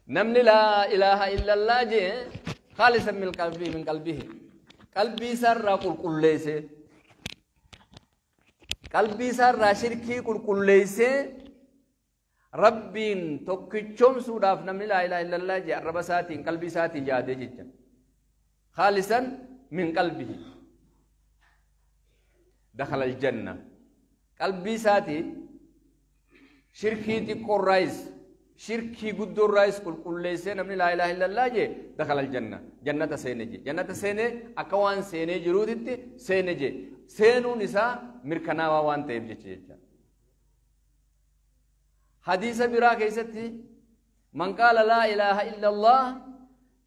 Namni laa ilaaha illallah jee khaalisan min qalbii min qalbihi. Qalbii isaarraa qulqulleessee qalbii isaarraa shirkii qulqulleessee Rabbiin tokkichoomsuudhaaf namni laa ilaaha illallah jee arraba isaatiin qalbii isaatiin yaadee jecha. Khaalisan min qalbihi. Dakhala aljanna. Qalbii isaatiin shirkii xiqqoorraayis shirkii guddoorraayis qulqulleessee namni laa ilaaha illallah jee dakhala aljanna. Jannata seene jee. Jannata seenee akka waan seenee jiruutitti seene jee. Seenuun isaa mirkanaawaa waan ta'eef jecha jecha. Hadiisa biraa keessatti man qaala laa ilaaha illallah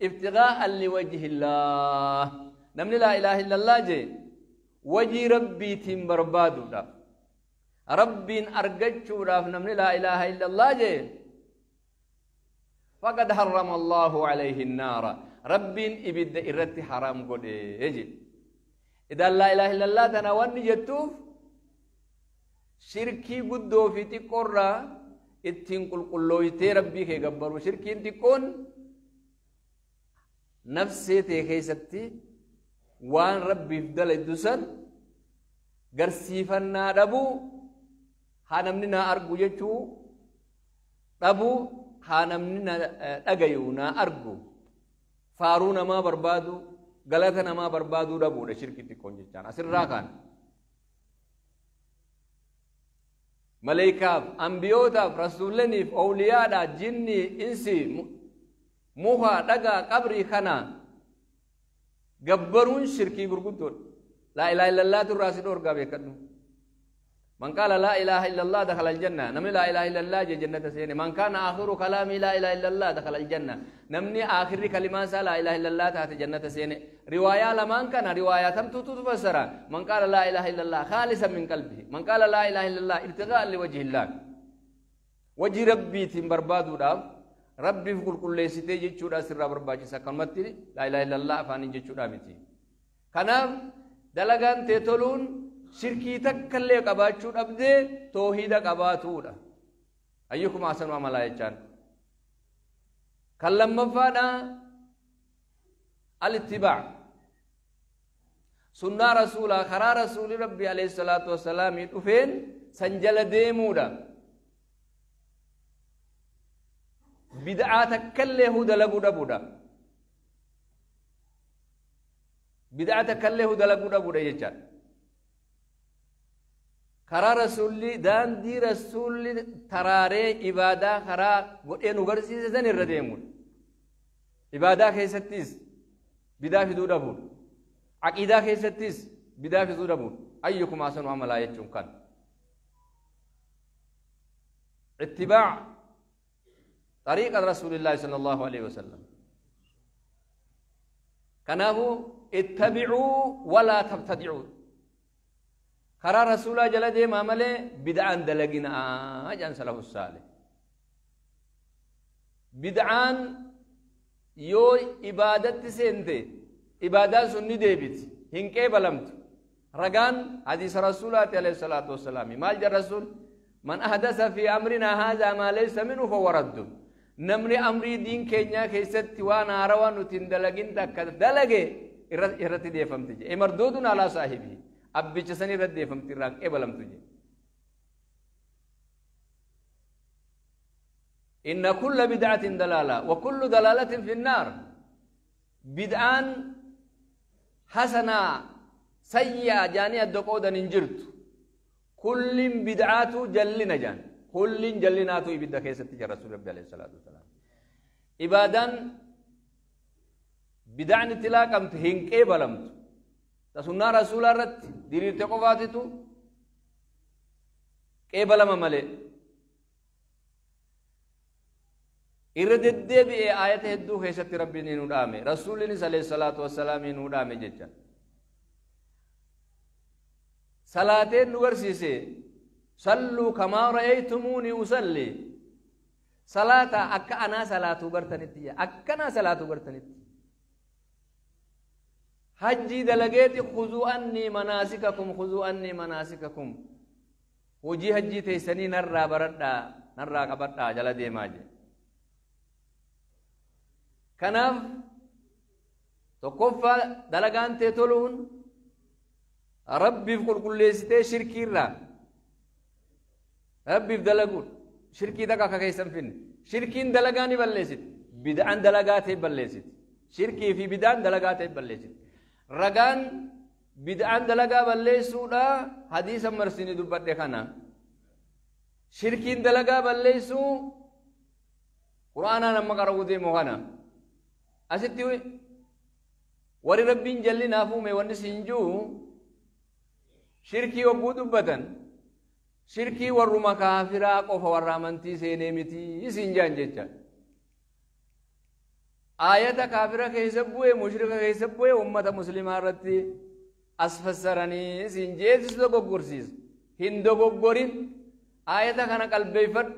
ibtigaa'an liwajhillaah. Namni laa ilaaha illallah jee wajii rabbiitiin barbaaduudhaaf rabbiin argachuudhaaf namni laa ilaaha illallah jee faqad harrama Allahu alayhi naara. Rabbiin ibidda irratti haraam godhee jee. Idaan laa ilaaha illallah tana wanni jettuuf shirkii guddoo fi xiqqoorraa ittiin qulqullooytee rabbii kee gabbaru. Shirkiin xiqqoon nafsee tee keessatti waan rabbiif dalaydu san garsiifannaa dhabuu, haa namni naa argu jechuu dhabuu, haa namni na dhagayu naa argu, faaruu namaa barbaadu, galata namaa barbaaduu dhabuudha shirkii xiqqoon jechaan. Asirraa kaan maleeykaaf, ambiyootaaf, rasuulleniif, awliyaadha, jinni, insi, muka, dhagaa, qabrii kana gabbaruun shirkii gurguddoodha. Laa ilaaha illallaatu irraa si dhoorgaa beekadhu. Man qaala laa ilaaha illallah dakhala aljanna. Namni laa ilaaha illallah jee jannata seene. Man kaana aakhiru kalaamii laa ilaaha illallah dakhala aljanna. Namni aakhirri kalimaan isaa laa ilaaha illallah taate jannata seene. Riwaayaa lamaan kana riwaayaa tamtuutu fassara. Man qaala laa ilaaha illallah khaalisan min qalbihi. Man qaala laa ilaaha illallah ibtigaa'an liwajhillah. Wajii rabbiitiin barbaaduudhaaf rabbiif qulqulleessitee jechuudha sirraa barbaachisa. Akkanumatti laa ilaaha illallah afaaniin jechuudha miti. Kanaaf dalagaan tee toluun shirkii takkallee qabaachuu dhabdee toohida qabaatuudha. Ayyukum ahsanu amalaa jechaan. Kan lammaffaadha al-ittibaa. Sunnaa rasuulaa karaa rasuulii rabbii alayhi salaatu wassalaamii dhufeen san jala deemuudha. Bid'aa takkallee huu dalaguu dhabuudha. Bid'aa takkallee huu dalaguu dhabuudha jechaadha. Karaa rasuulli daandii rasuulli taraaree ibaadaa karaa godhee nu garsiise san irra deemuudha. Ibaadaa keessattis bidaa fiduu dhabuudha. Aqiidaa keessattis bidaa fiduu dhabuudha. Ayyukum ahsanu amalaa jechuun kan. Ittibaa طريقة رسول الله صلى الله عليه وسلم. كنافو اتبعوا ولا تبتدعوا. كرا رسول الله جل ديما مالي بدعان دلقنا جان سلف الصالح. بدعان يو إبادة سنتي إبادة سني ديبت هنكي بلمت رقان حديث رسول الله عليه الصلاة والسلام. مال جل رسول من أحدث في أمرنا هذا ما ليس منه فهو رد. نمري أمري دين كينيا كيست وانا روان تندلقين تك دلقي إرتي دي فهمتجي مردود على صاحبه أبي جسني رد فهمتي ران إبلم تجي. إن كل بدعة دلالة وكل دلالة في النار. بدعان حسنة سيئة جانية دقودا ننجرت كل بدعات جلنا جان كل جلناتو يبدا كيست رسول ربي عليه الصلاة والسلام. إبادان بدعان تلاقمت هنكي بلمت تسنى رسول الرت ديري تقفاتتو كيبلم مالي إردد بي آيات هدو كيست ربي نودامي رسول عليه الصلاة والسلام نودامي جدا. صلاتين نورسيسي صلوا كما رأيتموني أصلي. صلاة أكا أنا صلاة برتنتي أكنا صلاة برتنتي. حجي دلقيتي خذوا أني مناسككم خذوا أني مناسككم. وجي حجي تيسني نرى بردا نرى قبردا جل ديماجي. Kanaaf tokkoffaa dalagaan tee toluun rabbiif qulqulleessitee shirkiirraa rabbiif dalaguun shirkii takka akka keessa hin finne. Shirkiin dalagaa ni balleessiti, bid'aan dalagaa ta'e balleessiti. Shirkii fi bid'aan dalagaa ta'e balleessiti. Ragaan bid'aan dalagaa balleessuudha hadiisa marsini dubbadhe kana. Shirkiin dalagaa balleessuu qur'aanaan amma qara'uu deemu kana. Asitti warri rabbiin jalli naaf uume wanni siin jiru shirkii hogguu dubbatan shirkii warruma kaafiraa qofa warra amantii seenee miti isin jaan jecha. Aayata kaafira keessa bu'e, mushrika keessa bu'e, ummata muslimaa irratti as fassaranii isin jeesis dogoggorsiisa. Hin dogoggorin, aayata kana qalbeeffadhu.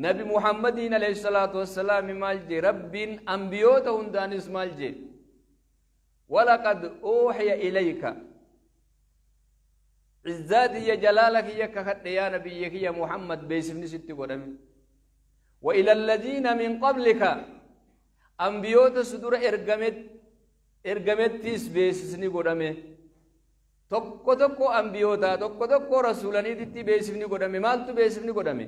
Nabi Muhammadiin alayhi salaatu wassalaam maal jee? Rabbiin ambiyoota hundaanis maal jee? Walaqad uuxiya ilayka, عزاتي جلالك يكخد يا نبيك يا محمد بيسفني ست قدامي، وإلى الذين من قبلك أنبيوت صدور إرجمت بيسفني قدامي. tokko tokko ambiyoota tokko tokko rasuulaniititti beeksifni godhame. Maaltu beeksifni godhame?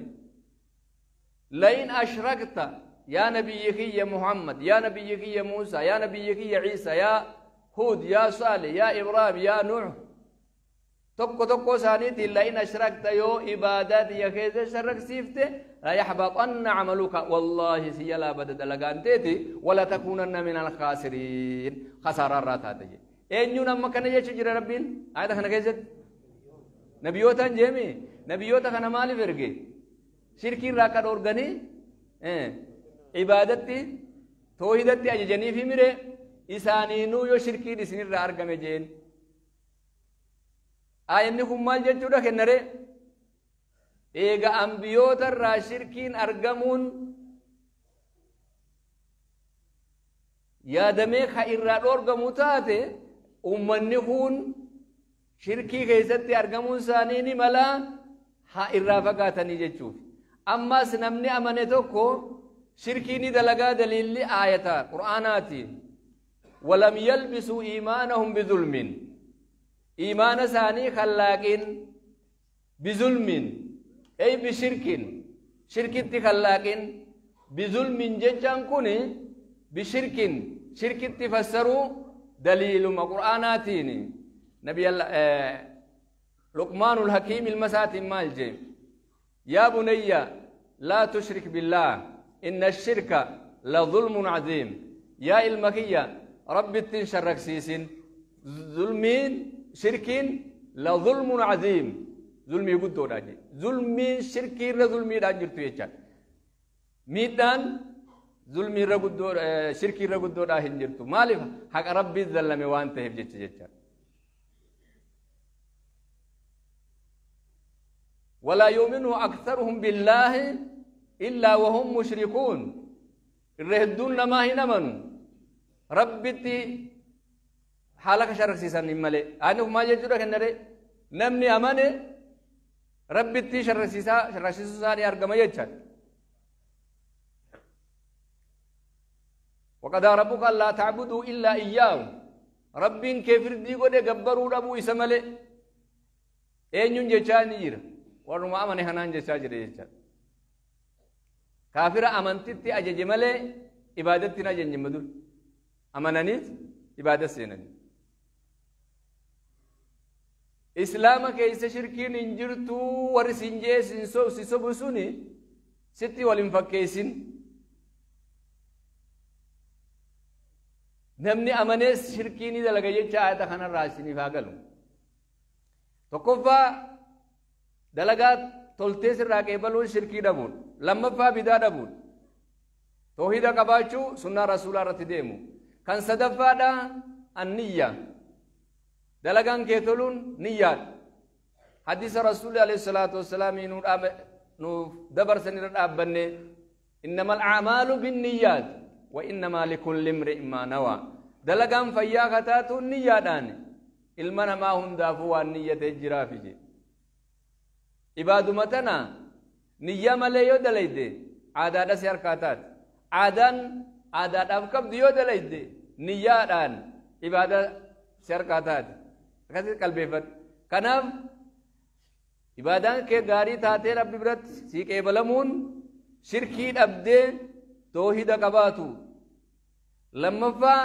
لئن أشركت يا نبي يا محمد، يا نبي يا موسى، يا نبي يا عيسى، يا هود، يا صالح، يا إبراهيم، يا نوح، tokko tokko isaaniitiin لئن أشركت yoo ibaadaati ya keessa sharraksiifte ليحبطن عملك والله سيلا بدا dalagaan teeti ولتكونن من الخاسرين خسارة irraa taate. Eenyuun amma kana jechu jira rabbiin ayata kana keessatti? Nabiyootaan jeemi. Nabiyyoota kana maaliif erge? Shirkii irraa akka dhoorganii ibaadatti toohidatti ajajanii fi mire isaaniinuu yoo shirkiin isinirraa argame jeen. Aayanni kun maal jechuudha kennare? Eega ambiyoota irraa shirkiin argamuun yaadamee ka irraa dhoorgamu taate, ummanni kun shirkii keessatti argamuun isaanii ni mala, haa irraa fagaatanii jechuuf. Ammas namni amane tokko shirkii ni dalagaa, daliilli aayata qur'aanaati. ولم يلبسوا إيمانهم بظلم, iimaana isaanii kallaaqin, بظلم أي بشرك, shirkitti kallaaqin. بظلم jechaan kun بشرك shirkitti fassaruu daliiluma qur'aanaatiin. Nabi Luqmaanul Hakiim ilma isaatiin maal jee? يا بني لا تشرك بالله إن الشرك لظلم عظيم. Yaa ilma kiyya, rabbittiin sharraksiisin, zulmiin shirkiin لظلم عظيم zulmii guddoodha jee. Zulmiin shirkii irra zulmiidhaan jirtu jechaadha. Miidhaan zulmii irra guddoo shirkii irra guddoodhaa hin jirtu. Maaliif? Haqa rabbii zallame waan ta'eef jecha jechaadha. ولا يؤمن أكثرهم بالله إلا وهم مشركون. Irra hedduun namaa hin amanu rabbitti haala ka sharraksiisan hin malee. Ani maal jechuudha kennare? Namni amane rabbitti sharraksiisaa sharraksiisuu isaanii argama jechaadha. وقضى ربك ألا تعبدوا إلا إياه. Rabbiin kee firdii godhe gabbaruu dhabuu isa malee. Eenyuun jechaa ni jira? Warruma amane kanaan jechaa jira jechaadha. Kaafira amantitti ajaje malee ibaadatti hin ajajne. Dur amananiit ibaada seenanii. Islaama keessa shirkiin hin jirtu warri siin jee si sobu suni sitti wal hin fakkeessin. Namni amanees shirkii ni dalaga jecha ayata kanarraa isiniif haa galu. Tokkoffaa dalagaa toltee sirraa qeebaluun shirkii dhabuun, lammaffaa bidaa dhabuun, toohida qabaachuu, sunnaa rasuulaa irratti deemu. Kan sadaffaadha anniyya, dalagaan kee toluun niyyaadha. Hadiisa rasuulli alayhi salaatu wassalaam nuuf dabarsan irra dhaabbanne, إنما الأعمال بالنيات وإنما لكل امرئ ما نوى. Dalagaan fayyaa kataatu niyyaadhaan. Ilma namaa hundaafuu waan niyyatee jiraafi je. Ibaaduma tana niyyaa malee yoo dalayde aadaadha si harkaa taate. Aadaan aadaadhaaf qabdu yoo dalayde niyyaadhaan ibaadaa si harkaa taate. Akkasitti qalbeeffadhu. Kanaaf ibaadaan kee gaarii taatee Rabbi biratti sii qeebalamuun shirkii dhabdee toohida qabaatu. Lammaffaa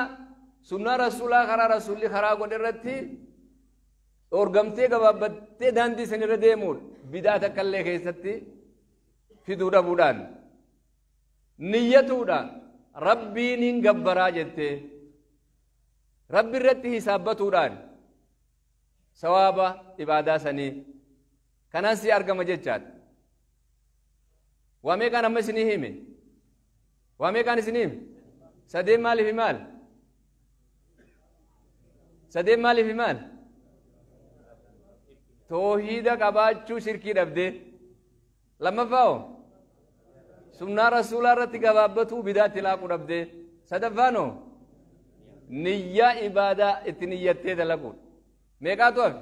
sunnaa rasuulaa karaa rasuulli karaa godhe irratti dhoorgamtee gabaabbattee daandii san irra deemuun bidaa takkallee keessatti fiduu dhabuudhaan niyyatuudha Rabbiin hin gabbaraa jettee Rabbi irratti hisaabbatuudhaan sawaaba ibaadaa sanii kanaan si argama jechaadha. Waa meeqaan amma isinii hime? Waa meeqaan isinii hime? Sadeen maaliif maal? Sadeen maaliif maal? Toohida qabaachuu shirkii dhabdee. Lammaffaa hoo? Sunnaa rasuulaa irratti gabaabbatuu bidaatti laaquu dhabdee. Sadaffaan hoo? Niyyaa ibaadaa itti niyyattee dalaguudha. Meeqaatu hafe?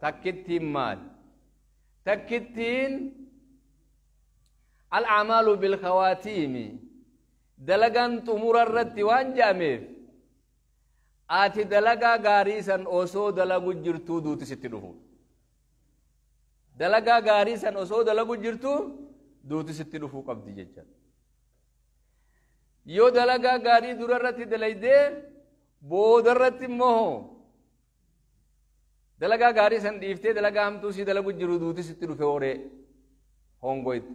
Takkittiin maal? Takkittiin al-acmaalu bilkhawaatiimi dalagaan xumura irratti waan jedhameef ati dalagaa gaarii san osoo dalagu jirtuu duuti sitti dhufu. Dalagaa gaarii san osoo dalagu jirtuu duuti sitti dhufuu qabdi jecha. Yoo dalagaa gaarii dura irratti dalaydee booda irratti immoo dalagaa gaarii san dhiiftee dalagaa hamtuu sii dalagu jiru duuti sitti dhufe horee hongoitti.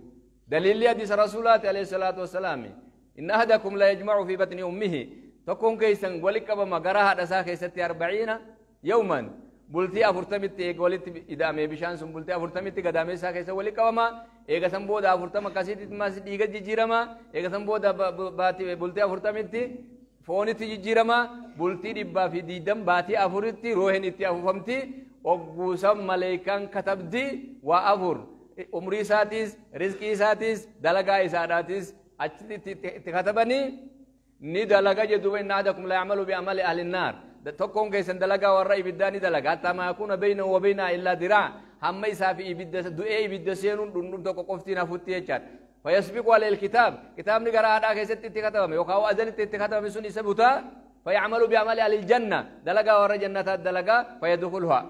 Daliilli hadiisa rasuulaati alayhi salaatu wassalaami. Inna ahadakum la yajma'u fi batni ummihi. Tokkoon keessan wali qabama gara haadha isaa keessatti 40 yawman bultii 40tti eega walitti ida'amee bishaan sun bultii 40tti gadaamee isaa keessa wali qabama. Eega san booda 40 akkasitti mas dhiiga jijjiirama. Eega san booda baatii bultii 40tti foonitti jijjiirama. Bultii 120 baatii 4tti roohin itti afuufamti. Ogguusan maleekaan katabdi waa 4 umrii isaatiis rizqii isaatiis dalagaa isaadhaatis achitti itti katabanii ni dalaga jedhu. Inna ahadakum la ya'malu bi amali ahli an-naar. Tokkoon keessan dalagaa warra ibiddaa ni dalaga. Hattaa maa yakuuna baynahu wa baynahaa illaa diraa. Hamma isaa fi ibidda du'ee ibidda seenuun dhundhun tokko qoftiin hafutti jechaadha. Fayasbiqu alayhi al-kitaab. Kitaabni gara haadhaa keessatti itti katabame yookaan azalitti itti katabame sun isa butaa. Fayamalu bi amali ahli al-janna. Dalagaa warra jannataa dalagaa fayadkhuluhaa.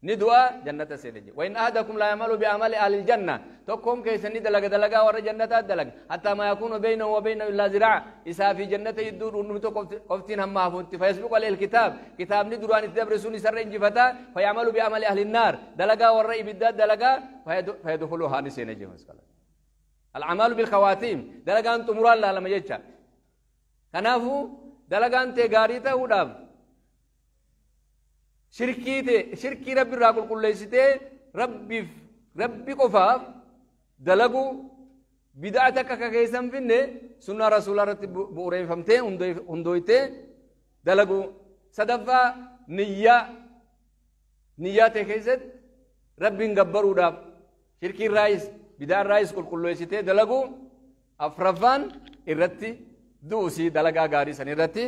Ni du'a jannata seene jedhe. Wa in ahadakum la ya'malu bi amali ahli al-janna. Tokkoon keessan ni dalaga dalagaa warra jannataa dalaga. Hattaa maa yakuunu baynahu wa baynahu illaa ziraa. Isaa fi jannata jidduu dhundhumni tokko qoftiin hamma hafutti. Fayasbiqu alayhi al-kitaab. Kitaabni duraan itti dabre sun isarra injifataa. Fayamalu bi amali ahli an-naar. Dalagaa warra ibiddaa dalagaa fayadkhuluhaa ni seene jedhe. Al-amalu bil khawaatiim. Dalagaan xumuraan laalama jecha. Kanaafuu dalagaan tee gaarii ta'uudhaaf shirkii Rabbi irraa qulqulleessitee Rabbiif Rabbi qofaaf dalagu bidaa takka akka keessa hin finne sunnaa rasuulaa irratti bu'uureeffamtee hundooytee dalagu. Sadaffaa niyyaa ta'e keessatti Rabbiin gabbaruudhaaf shirkii irraayis bidaa irraayis qulqulleessitee dalagu. Afraffaan irratti du'usii dalagaa gaarii san irratti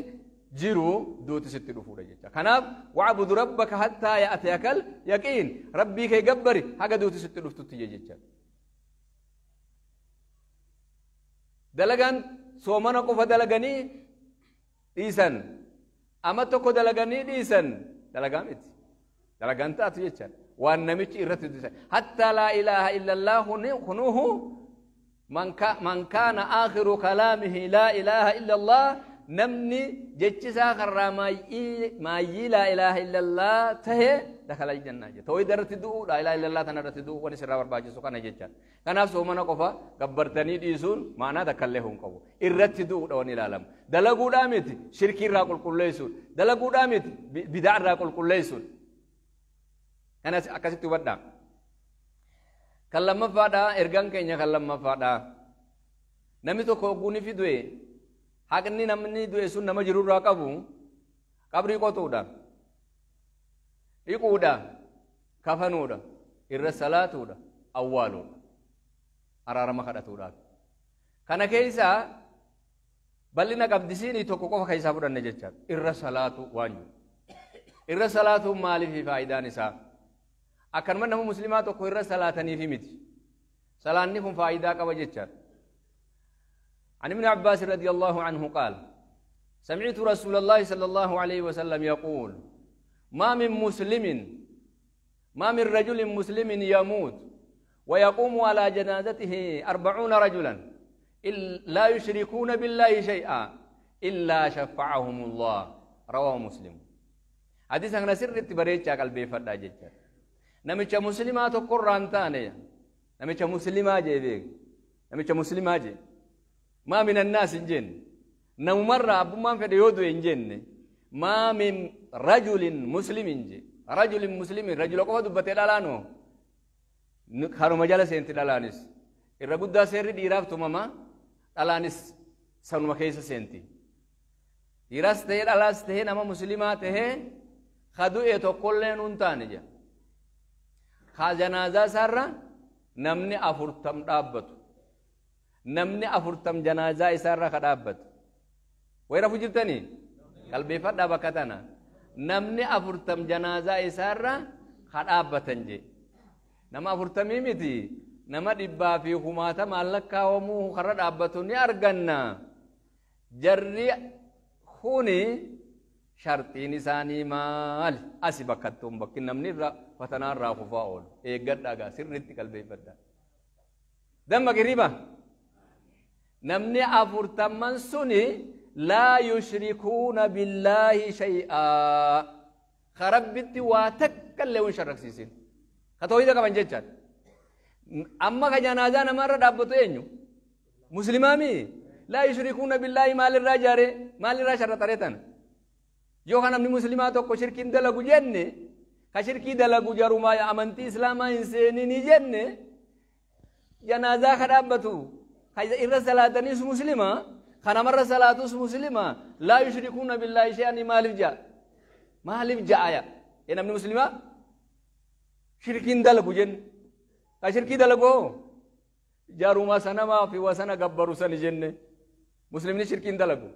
jiru duuti sitti dhufuudha jecha. Kanaaf wa'budu rabbaka hattaa ya'tiyakal yaqiin. Rabbii kee gabbari haga duuti sitti dhuftutti jecha. Dalagaan soomana qofa dalaganii dhiisan, ama tokko dalaganii dhiisan dalagaa miti. Dalagaan taatu jecha. Waan namichi irratti dhiisan. Hattaa laa ilaaha illallah kunuuhu man kaana aakhiru kalaamihi laa ilaaha illallah. Namni jechisaa karraa maayyii laa ilaaha illallah tahe dakhala aljannaa jedha. Toohida irratti du'uu laa ilaaha illallah tana irratti du'uu waan isirraa barbaachisu kana jecha. Kanaaf soomana qofa gabbartanii dhiisuun maanaa takkallee hin qabu. Irratti du'uudha waan ilaalamu. Dalaguudhaa miti shirkii irraa qulqulleessuun. Dalaguudhaa miti bidaa irraa qulqulleessuun. Kanas akkasitti hubadhaa. Kan lammaffaadhaa ergaan keenya kan lammaffaadhaa. Namni tokko oguu ni fidu'e haqni namni du'e sun nama jirurraa qabu qabrii qotuudha, dhiquudha, kafanuudha, irra salaatuudha, awwaaluudha, araarama kadhatuudhaaf. Kana keessaa bal'ina qabdisiinii tokko qofa keessaa fudhanne jechaadha. Irra salaatu waan jiru. Irra salaatuun maaliif faayidaan isaa? Akkanuma nama muslimaa tokko irra salaataniif miti. Salaanni kun faayidaa qaba jechaadha. عن ابن عباس رضي الله عنه قال سمعت رسول الله صلى الله عليه وسلم يقول ما من مسلم ما من رجل مسلم يموت ويقوم على جنازته 40 رجلا لا يشركون بالله شيئا إلا شفعهم الله رواه مسلم. حديث أنا سر تبريتش قلبي فردا جتش نمشي مسلمات القرآن تانية نمشي مسلمة جيبك نمشي مسلمة جي ما من الناس إنجن نمر أبو ما في يودو إنجن ما من رجل مسلم إنجي رجل مسلم رجل قوة بتلالانو خارو مجالس انت لالانس الرجل ده سر ديراف تماما لالانس سنو مكيس سنتي ديراس ته لالاس ته نما مسلمات ته خدو يتوكلن انتانجا خا جنازة سر نمني أفرتم دابت نمني أفرتم جنازة سر خدابت ويرا فجرتني قلبي فدا بكتنا نمني أفرتم جنازة سر خدابتنجي نما أفرتمي متي نما دبا في خماتا مالكا ومو خرد أبتوني أرغنا جري خوني شرطين ساني مال أسي بكتهم بكين نمني فتنا راخفا أول إيقاد أغا سرنتي قلبي فدا دم قريبا نمني أفرتمن سني لا يشركون بالله شيئا خربتي واتكلون شرك سيسين خطوه كمان جتشات أما كجنازة نمر دابتو إنيو مسلمامي لا يشركون بالله مال الرجال مال الرجال تريتن يو كان من مسلمات كو شركين دلغو جنة كشركي دلغو جروما أمنتي إسلاما إنساني جنة جنازة خدابتو خيز إر صلاة نيس مسلمة خنا مر صلاة مسلمة لا يشركون بالله شيئا مال جاء مال جاء يا إن من مسلمة شركين دلغو جن كشركي دلغو جاروما سنما في وسنا غبرو سن جنة مسلمين شركين دلغو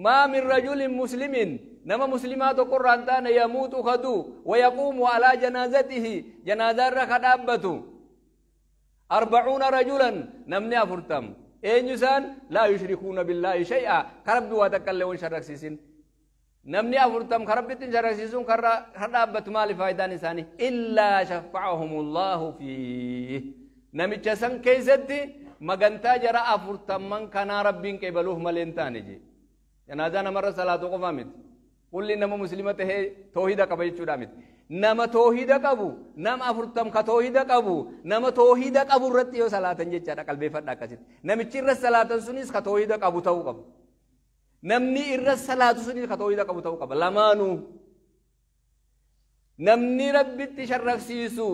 ما من رجل مسلم نما مسلمات قرآن تان يموت خدو ويقوم على جنازته جنازة رخدابته 40 رجلا نمني أفرتم إنسان لا يشركون بالله شيئا خرب وتكلمون شرك سيسين نمني أفرتم خرب شرك سيسون خرابة مال فايدان إنساني إلا شفعهم الله فيه نمي سن كيستي مغنتا جرى أفرتم من كان ربين كيبلوه ملينتاني جي جنازة نمر صلاة قفامت قل لي نما مسلمة هي توحيد قبل چودامت نما توحيد قبو نما أفرتم كتوحيد قبو نما توحيد قبو رتيو صلاة جيتشا قلبي فدا كسيت نمي چر صلاة سنيس كتوحيد قبو تو قبو نمني إر صلاة سنيس كتوحيد قبو تو قبو لمانو نمني ربي تشرف سيسو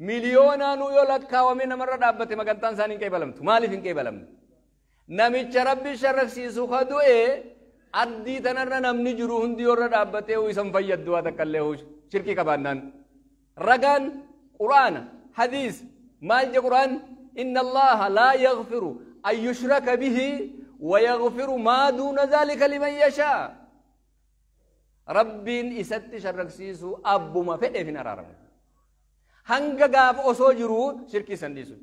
مليونانو يولد كاومي نمر دابته مغنتان سانين كيبلمت مالفين كيبلمت نمیچ ربی شرک سیسو خدوئے ادی تنر نمنی جرو ہندی اور دابتے ہوئی سم فید دعا تکلے ہو شرکی کبانن رگان قرآن حدیث مال جے قرآن ان اللہ لا یغفر ان یشرک به ویغفر ما دون ذلك لمن یشاء ربین اسد شرک سیسو ابو ما فدے فی نرارم ہنگ گاف اوسو جرو شرکی سندیسو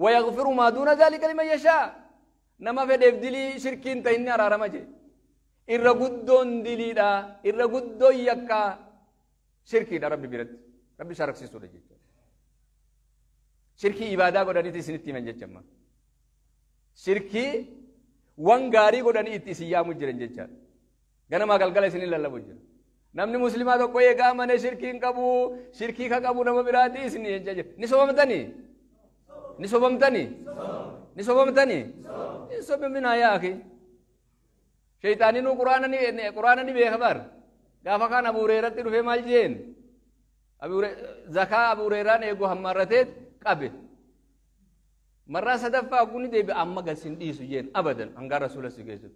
ویغفر ما دون ذلك لمن یشاء نما فدف دلي شركين تهني أرارما جي إرى قدون دلي دا إرى قدون يكا شركي دا ربي بيرد ربي شارك سيسو رجي شركي إبادة قداني تسنتي من جيجما شركي وانغاري قداني اتسيامو جرن جيجا غنما قلقل سنين لله بجر نمني مسلمات کوئی گامنے شرکین قبو شرکی کا قبو نما براتی سنين جيجا نسوبمتني نسوبمتني نسوبمتني سب من يا أخي شيطاني نو قرآن ني بخبر غافا كان أبو هريرة رفع مال جين أبو زكاة أبو هريرة نيغو همرتت قبل مرة صدفة أكوني دي أما قسين ديسو جين أبدا أنغار رسول الله سيجيسو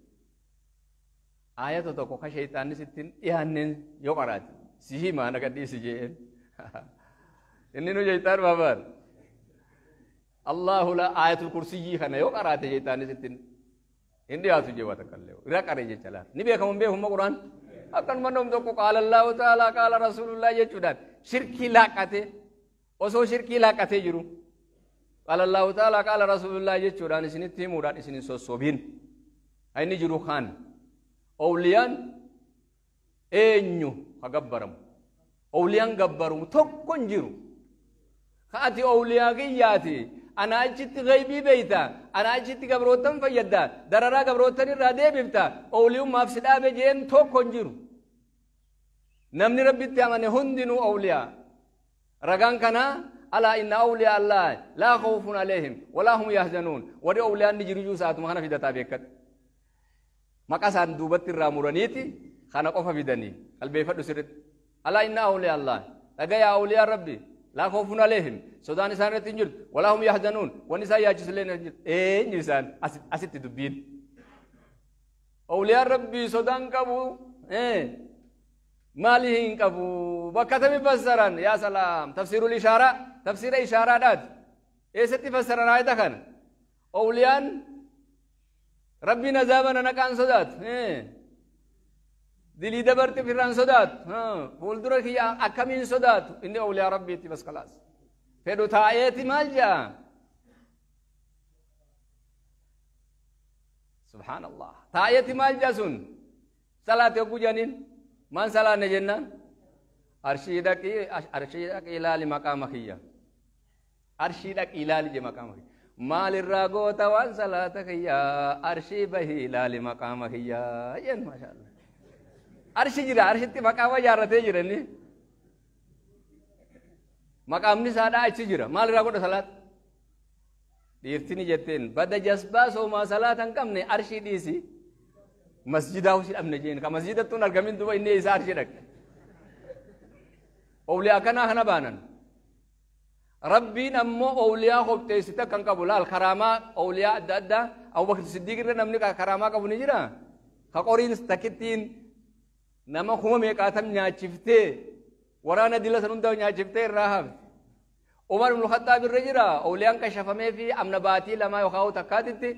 آية تو كوكا شيطاني ستين إيهانين يقرات سيهي ما أنا قد ديسو جين إني نو شيطان بابر الله لا آية الكرسي خنا يو قرأت شيطان ستين إندي آسو جوا تكلم إذا قرأ جل نبي كم بيه هم قرآن أكن منهم تو قال الله تعالى قال رسول الله يجودان شركي لا كته أسو شركي لا كته جرو Qaala Allahu ta'ala qaala Rasuulullah jechuudhaan isinitti himuudhaan isin hin sossobiin. Inni jiru kaan owliyaan eenyu ha gabbaramu? Owliyaan gabbaramu tokko hin jiru. Ka ati owliyaa kiyyaati, ana achitti gaybii beeyta, ana achitti gabroottan fayyadda, dararaa gabroottan irraa deebifta, owliyummaaf si dhaabe jeen tokko hin jiru. Namni Rabbitti amane hundinuu owliyaa. Ragaan kanaa alaa inna awliyaa Allah laa khawfun alayhim walaa hum yahzanuun. Warri owliyaan ni jiru saatuma kana fidataa beekadhu. Maqaa isaan duubatti irraa muraniiti kana qofa fidanii qalbeeffadhu sirritti. Alaa inna awliyaa Allah, dhagayaa awliyaa Rabbi, laa khawfun alayhim, sodaan isaan irratti hin jirtu, walaa hum yahzanuun, wanni isaan yaachisu illee hin jirtu. Eenyu isaan? Asitti dubbiin. Awliyaan Rabbii sodaan qabu maali hin qabu? Bakka tami fassaran? Yaa salaam, tafsiirul ishaaraa, tafsiira ishaaraadhaati. Eessatti fassaran aayata kana? Awliyaan Rabbiin azaaba na naqaan sodaatu, dilii dabarte firraan sodaatu, fuuldura kiyya akkamiin sodaatu? Inni awliyaa Rabbiitti bas kalaas. Fedhu taa'eeti maal jedha? Subhaanallah. Taa'eeti maal jedha sun? Salaate hogguu jedhaniin maan salaanne jennaan? Arshii dhaqii, arshii dhaqii ilaali maqaama kiyya. Arshii dhaqii ilaali je maqaama kiyya. Maalirraa goota waan salaata kiyya? Arshii bahii ilaali maqaama kiyya jeen. Maashaallah. Arshi jira, arshitti maqaama ijaarratee jira inni. Maqaamni isaadhaa achi jira. Maalirraa godha salaata? Dhiirtini jetteen bada jasbaa soomaa salaata hin qabne, arshii dhiisi. Masjidaa hosi dhabne jeen. Ka masjidattuun argamin duba inni isaa arshii dhaqe. Owliyaa akkanaa kana baanan. Rabbiin ammoo owliyaa qopheessite kan qabu laal karaamaa owliyaa adda addaa. Abubakar Siddiq irra namni karaamaa qabu ni jira. Ka qoriin takkittiin nama kuma meeqaatam nyaachiftee, waraana dila san hunda nyaachiftee irraa hafte. Umar ibn Khattaab irra jira owliyaan kashafamee fi amna baatii lamaa yookaan takkaatitti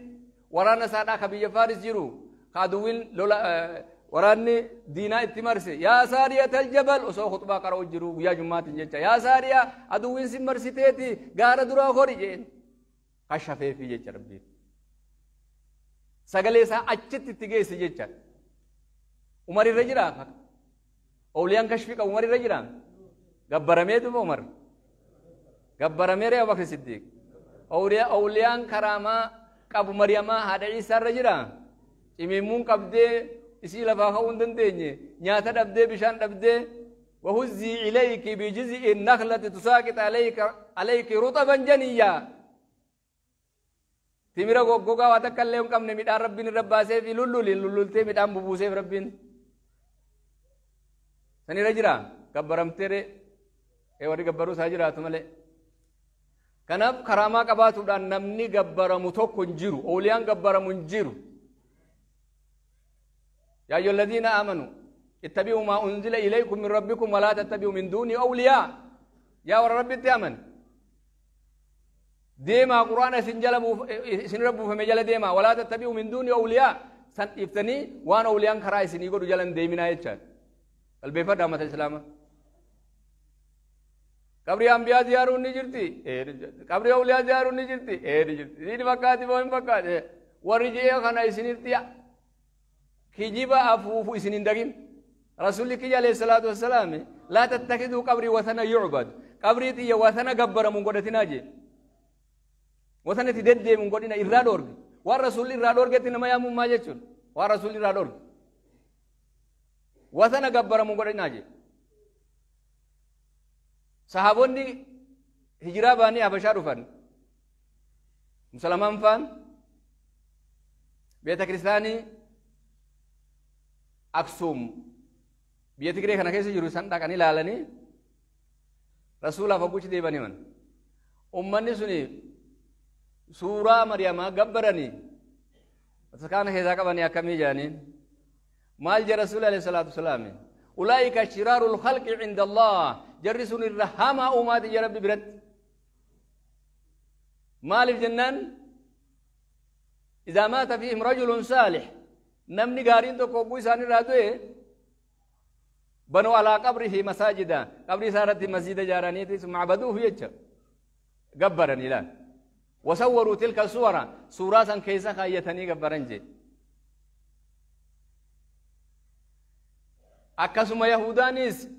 waraana isaadhaa ka biyya Faaris jiru ka aduwwiin lola waraanni diinaa itti marse, yaa saariyatal jabal, osoo khutbaa qara'u jiru guyyaa jummaatiin jecha, yaa saariyaa, aduwwiin si marsiteeti, gaara duraa kori jeen. Kashafeefi jecha Rabbiin. Sagalee isaa achitti itti geesse jecha. Umar irra jira. Owliyaan kashfii qabu Umar irra jira. Gabbaramee duba Umar. Gabbaramee ree Abubakar Siddiq. Owliyaan karaamaa qabu Mariyamaa haadha Iisaa irra jira. Cimimmuun qabdee isii lafaa ka'uu hin dandeenye. Nyaata dhabdee, bishaan dhabdee. وهزي إليك بجزء النخلة تساقط عليك رطبا جنيا. Timira goggogaa waa takka illee hin qabne midhaan Rabbiin irra baasee fi lulluliin lullultee midhaan bubuuseef Rabbiin. Sanirra jira gabbaramtee ree warri gabbaruu isaa jiraatu malee. Kanaaf karaamaa qabaatuudhaan namni gabbaramu tokko hin jiru. Ooliyaan gabbaramu hin jiru. يا أيها الذين آمنوا اتبعوا ما أنزل إليكم من ربكم ولا تتبعوا من دوني أولياء. يا ور ربي تأمن ديما قرآن سنجل سنربو في مجال ديما ولا تتبعوا من دوني أولياء. سن إفتني وان أولياء خراي سنيقول جلن ديمنا يتشاد قلبي فرد مثل السلامة. قبري أنبياء زيارون نجرتي، قبري أولياء زيارون نجرتي، نجرتي دين فكاتي بوين فكاتي ورجيه خنا سنيرتي kijiba afuufu isin hin dagin. Rasuulli kiyya alayhi salaatu wassalaam laa tattakiduu qabrii wasana yucbad, qabrii tiyya wasana gabbaramu hin godhatinaa jee, wasana itti deddeemu hin godhina irraa dhoorge. Waan rasuulli irraa dhoorgetti nama yaamummaa jechuun waan rasuulli irraa dhoorge wasana gabbaramu hin godhatinaa jee. Sahaabonni hijiraa baanii Habashaa dhufan, musalamaan faan beeta kiristaanii Aksuum biyya Tigree kana keessa jiru san dhaqanii ilaalanii rasuulaaf hogguchi deebanii himan. Ummanni suni suuraa Mariyamaa gabbaranii bataskaana keessaa qabanii akkamii jedhaniin. Maal jedha rasuulli alayhi salaatu wasalaam? Ulaa'ika shiraarul khalqi cinda Allah, jarri sun irra hamaa uumaati jedha Rabbi biratti. Maaliif jennaan, إذا مات فيهم رجل صالح، namni gaariin tokko hogguu isaan irraa du'e, banuu alaa qabrihi masaajida, qabrii isaa irratti masjida ijaaraniiti, summa abaduuhu jecha gabbaranii laal. Wasawwaruu tilka suwara suuraa san keessa kaayyatanii gabbaran jee. Akkasuma Yahudaanis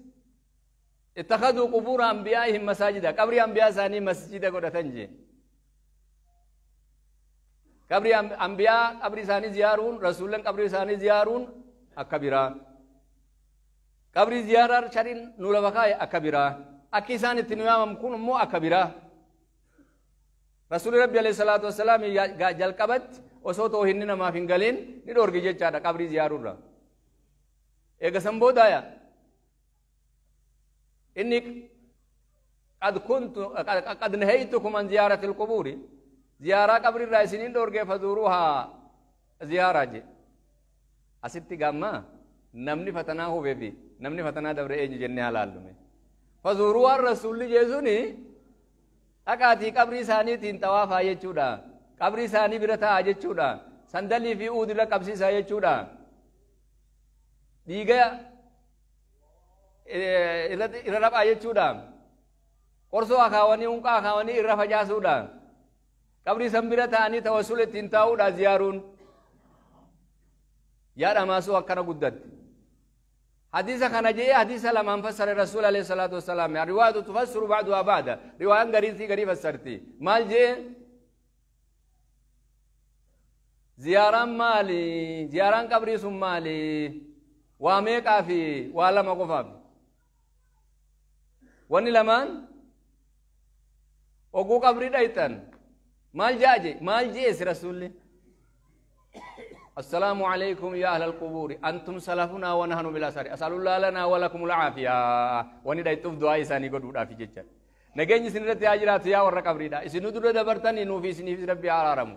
ittakhaduu qubuura anbiyaa'ihim masaajida, qabrii anbiyaa isaanii masjida godhatan jee. Qabrii anbiyaa qabrii isaanii ziyaaruun, rasuulleen qabrii isaanii ziyaaruun akka biraa. Qabrii ziyaaraa shariin nu lafa kaaye akka biraa. Akki isaan itti nu yaamamu kun immoo akka biraa. Rasuulli Rabbi alayhi salaatu wassalaam jalqabatti osoo toohinni namaaf hin galiin ni dhoorge jechaadha qabrii ziyaaruurra. Eega san boodaaya inni qad kuntu qad nahaytukum an ziyaarati alqubuuri, ziyaaraa qabrirraa isiniin dhoorge, fazuuruuhaa ziyaaraa je. Asitti gamma namni fatanaa hubee fi namni fatanaa dabre eenyu jennee halaallume. Fazuuruuhaan rasuulli jeesuni dhaqaatii qabrii isaaniitiin xawaafaa jechuudha. Qabrii isaanii bira taa'aa jechuudha. Sandalii fi uudila qabsiisaa jechuudha. Dhiiga irra raphaa jechuudha. Qorsoo akaawanii hunqaa akaawanii irra facaasuudha. Qabrii san bira taa'anii tawassula ittiin taa'uudha ziyaaruun. Yaa dhamaasuu akkana guddatti. Hadiisa kana jee hadiisa lamaan fassare Rasuul alayhi salaatu wassalaam. Riwaayatu tufassiru ba'duhaa ba'da. Riwaayaan gariitii garii fassarti. Maal jee? Ziyaaraan maali? Ziyaaraan qabrii sun maali? Waa meeqaa fi waa lama qofaaf. Wanni lamaan oguu qabrii dhayxan maal jaa je? Maal jeesi Rasuulli? السلام عليكم يا أهل القبور، أنتم سلفنا ونحن بالأثر، أسأل الله لنا ولكم العافية. وني دايتوف دعاء إساني قدو في جيتشا. نجيني سنرتي أجرات يا ورا قبري دا. إسنو دو دبرتني نو في سني في ربي عرارمو.